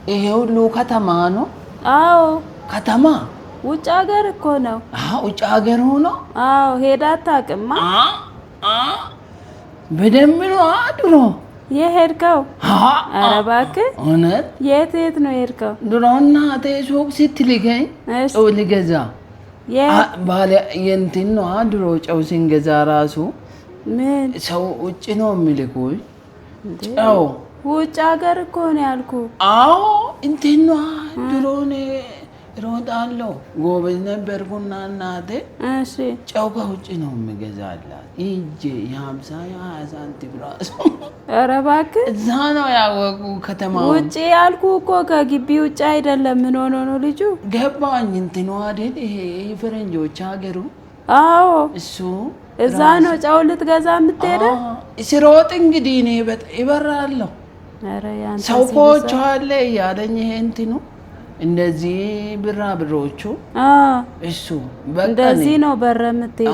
ይሄ ሁሉ ከተማ ነው። አዎ፣ ከተማ። ውጭ ሀገር እኮ ነው። ውጭ ሀገር ሆኖ። አዎ፣ ሄዳ አታውቅማ? በደንብ ነው ድሮ። የሄድከው? ኧረ እባክህ። እውነት። የት የት ነው የሄድከው? ድሮ እናቴ ሱቅ ስትልከኝ ጨው ልገዛ ባለ የእንትን ነዋ። ድሮ ጨው ስንገዛ ራሱ ምን ሰው ውጭ ነው የሚልኩኝ ጨው። ውጭ ሀገር እኮ ነው ያልኩህ። አዎ፣ እንትን ነዋ። ድሮ እኔ እሮጣለሁ፣ ጎበዝ ነበርኩና እናቴ ጨው ከውጭ ነው የሚገዛላት። ሂጄ የ50 የ20 ሳንቲም ራሱ። ኧረ እባክህ። እዛ ነው ያወቁ ከተማውን። ውጭ ያልኩህ እኮ ከግቢ ውጭ አይደለም። ምን ሆኖ ነው ልጁ? ገባኝ። እንትኑ አይደል ይሄ ፈረንጆች ሀገሩ? አዎ። እሱ። እዛ ነው ጨው ልትገዛ የምትሄደው? ስሮጥ እንግዲህ እኔ ይበራለሁ። ኧረ ያንተ ሰው ሲብሳ። ኮቾ አለ እያለኝ ይሄ እንትኑ እንደዚህ ብራ ብሮቹ እሱ በቃ እንደዚህ ነው በረ የምትሄደው።